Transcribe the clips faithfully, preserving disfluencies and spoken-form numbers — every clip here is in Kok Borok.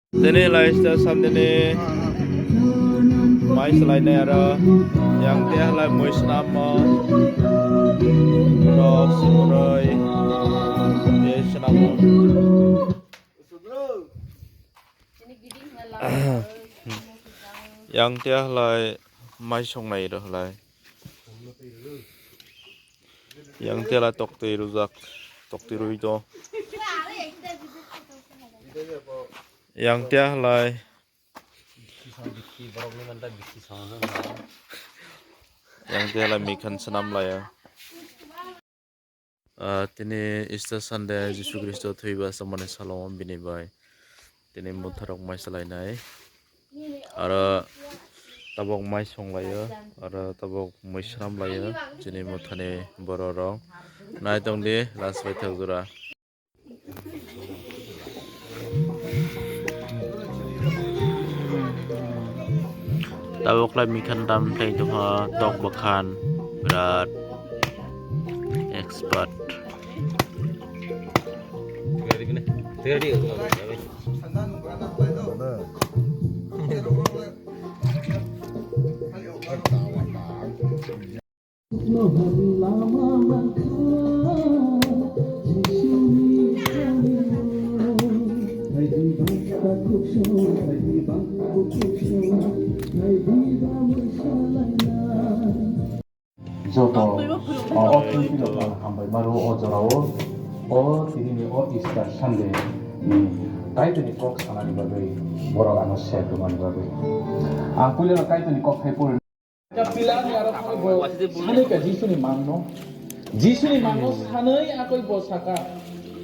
Tini lai Easter Sunday ni mai swlainai aro yang tei halai mui swnamo. Rok sumroi tei swnamo. Yang tei halai mai songnai rw halai. Yang tela toktwi rujak, toktwi rwi to. Yang tia halai. Yang tia halai mikhan swnam laya. Ah, tini Easter Sunday Jisu Khristo thwiba samani salo bini bai. Tini motharok mai swlainai. Aro tabok mai songlaio, aro tabok mui swnamlaio chini mothani bororok. Naitongdi last baithak jora. Tabok lai mikhan dam tei tongkha tok bakhan birat expert. Joto, o, o twi twi rok ang hambai maro o jorao, o tini ni o Easter Sunday ni Kaitor ni kok sanani bagwi borok ano share rwmani bagwi. Ang puila no Kaitor ni kok khai puri. Ka pila ni aro koi bo sanai ka Jisu ni mang no. Jisu ni mang no sanai akoi bo saka.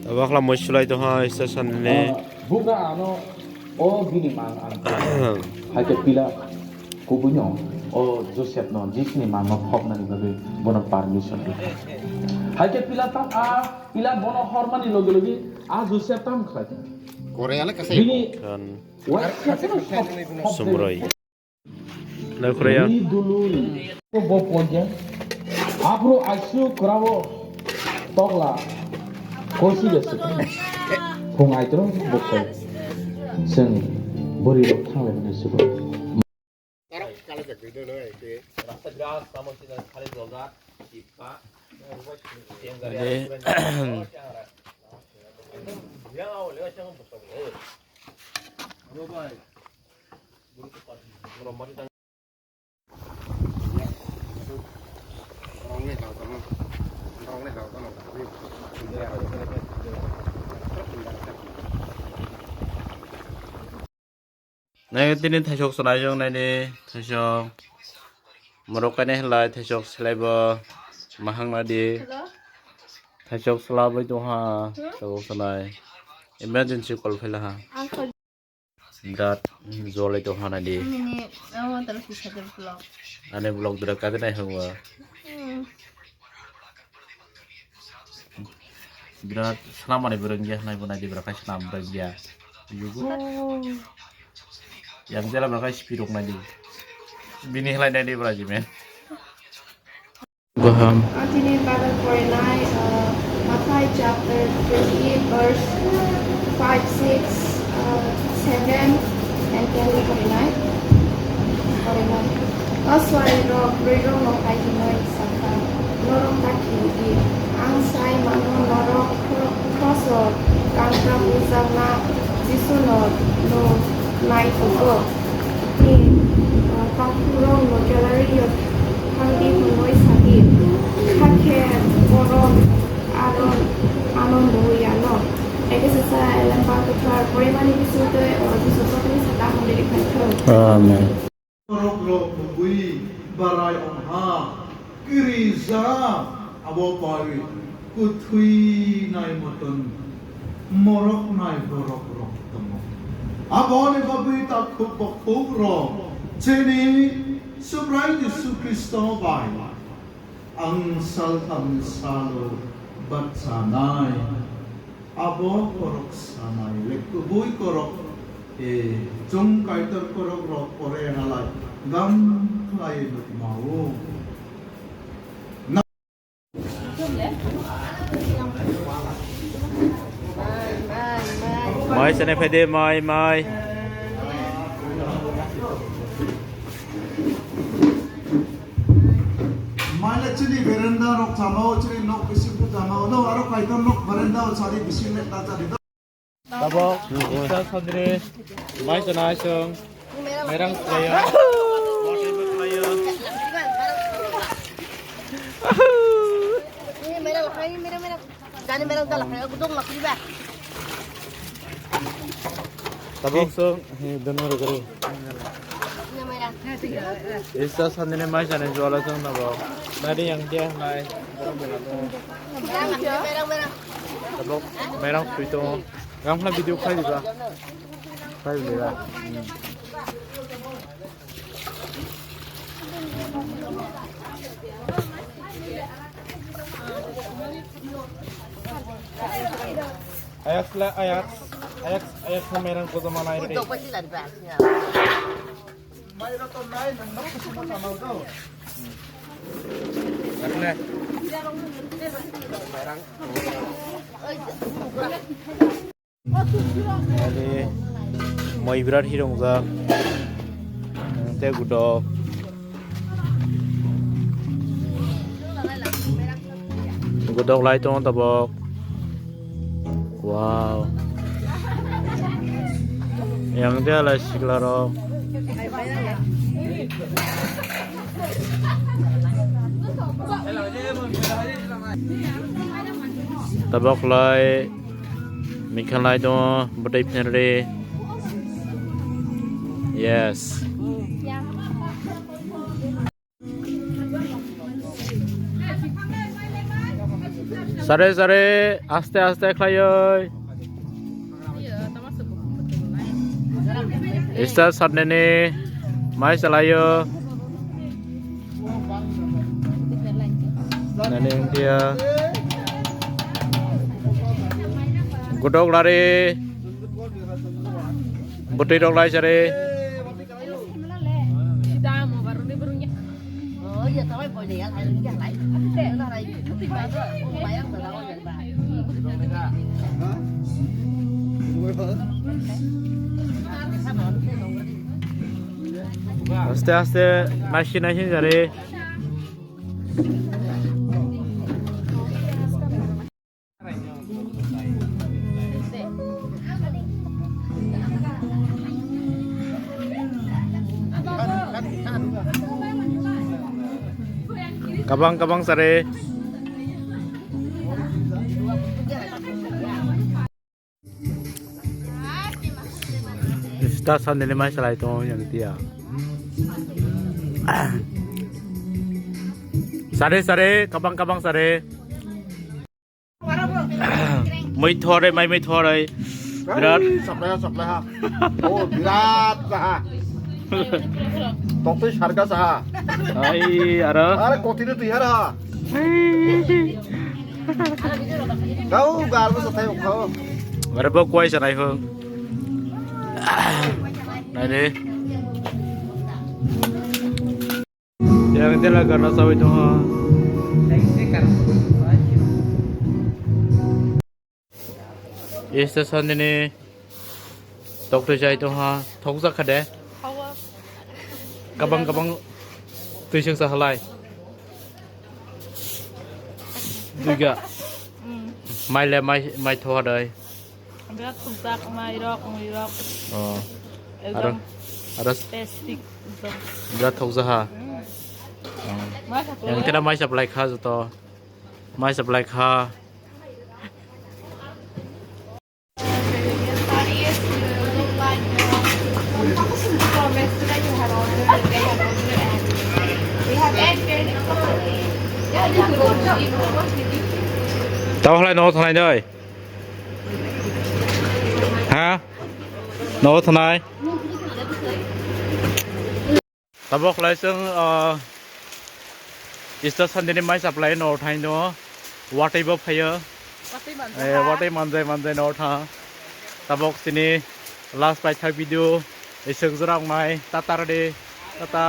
Bakla moi sulai to ha Easter Sunday ni. Ah, buka ano o bini mang ang. Hai ke pila. Kubuino o Joseph no Jisni mangno phobnani bagwi bono permission rwkha. Hai khe Pilat tam a Pilat bono hormani logi logi a Joseph tam khlai kha. Korea le kasai. Bini Kan waisa phano sob, sob sumroi. Nakhroya. Ri dului. Bo ponja. Aphuru aisu kwrao tokla. Kosi de sik. Phung aitro bo khe. Chwng bwrwi rok thanglai mani sugo. Nai tini thaisok chwnaijak naini thaisok. Morok kainai hinlai thaisok selaibo mahang nadi. Hello? Thaisok selaibo tongha. Hmm? Tabuk chwnai. Emergency call phailaha. Ang kho- Birat jolai tongha naidi. Nini, oh, terus bisa vlog. Ani vlog dura kadi nai hangwa. Hmm. Birat swnamani bo rwngya, naibo naidi birat khai swnam rwngya. Yugo. Oh. Yang jela birat khai speed rok naidi. Bini helai naidi bra jimen. Gaham. Ang tini Bible porinai, uh, Mathai chapter twenty-eight verse five, six, uh, seven and ten porinai. Porinai. O suarirok, bwrwirokno hai hwnwi sakha, "Norok ta kiri di. Ang sai mano norok kro-, kroso kanka bujakna Jisuno no naithogo. Tei, ah, takhukrokno Galili-o thangdi hwnwi sadi. Hakhe borok aro ano nugwi ano." Ephesus elem ba kwthar porimani bisingtwi, o Jisu jotono sakha hamri rikha thung. Amen. Borok rok kubui barai ongha, kirija abo bai kuthui nai moton morok nai borok rok tongo. Aboni bagwi takhuk bukhuk rok chini Subrai Jisu Khristo bai ang saltham salo bachanai. Abo korok sanai le kubui korok, e, chwng Kaitor korok rok pore halai gam khlai nukmao. Mai sene phaide, mai, mai. Maile chini veranda rok chamao, chini nok bising phu chamao, no aro kaitor nok veranda o chari bising le ta chari. Tabok, Easter Sunday, mai sana asong, merang player, ये मेरा लखा, ये मेरा, मेरा। जाने मेरा उनका लखा, वो दो लकड़ी बा। Tabok song, he, dono ro gari. ये मेरा। Easter Sunday ni mai sana juala song na bo. Nari yang dia nai. मेरा, मेरा, मेरा। Tabok, merang sui to. Yang pula video khai diba. Khai diba. Ayak sila, ayak, ayak, ayak sa merang ko zaman air. Karena merang. Ade, moi birat hirung jak. Tei gudok. Gudok lai tongo tabok. Wow. Yang dia lai sikla rok. Tabok lai. Mikhalai do, bwtwi pherre. Yes. Sare sare, aste aste khlaioi. Easter Sunday ni mai salaio. Nani wngkhe ya. Godok lari. Bwtwi rok lai sari. Aste aste naisi naisi jare. Kabang kabang sare. Easter Sunday ni mai salai tongo yang tia. Sare sare, kabang kabang sare. Mui thore, mai mui thore. Birat. Ai, saplai ha, saplai ha. Oh, birat saha. Toktwi sarga saha. Ai, aro. Are kotini twi hara. Kau gal bo sathai kho. Aro bo kwai sanai kho. Nai de. Yang tela karna sawi tongo. Easter Sunday ni tok twi chai tongha, thok jak kha de. Hawa. Kabang kabang twi seng sa halai. Duiga. Mm. Mai le mai, mai thoha dai. Birat thok jak mai rok, mui rok. Oh. Ekdom aro, aro tasty ekdom. Birat thok jak ha. Mm. Oh. Mai sa yang kena mai supply kha joto. Mai supply kha. Tamo halai nogo thanai noi? Ha? Nogo thanai? Tabok lai chwng, ah, Easter Sunday ni mai supply no thai no, watwi bo phaio. Watwi manjai. Eh, ha? Watwi manjai manjai no tha. Tabok sini last paithak video, iswk jora wngnai, tata rwdi, tata.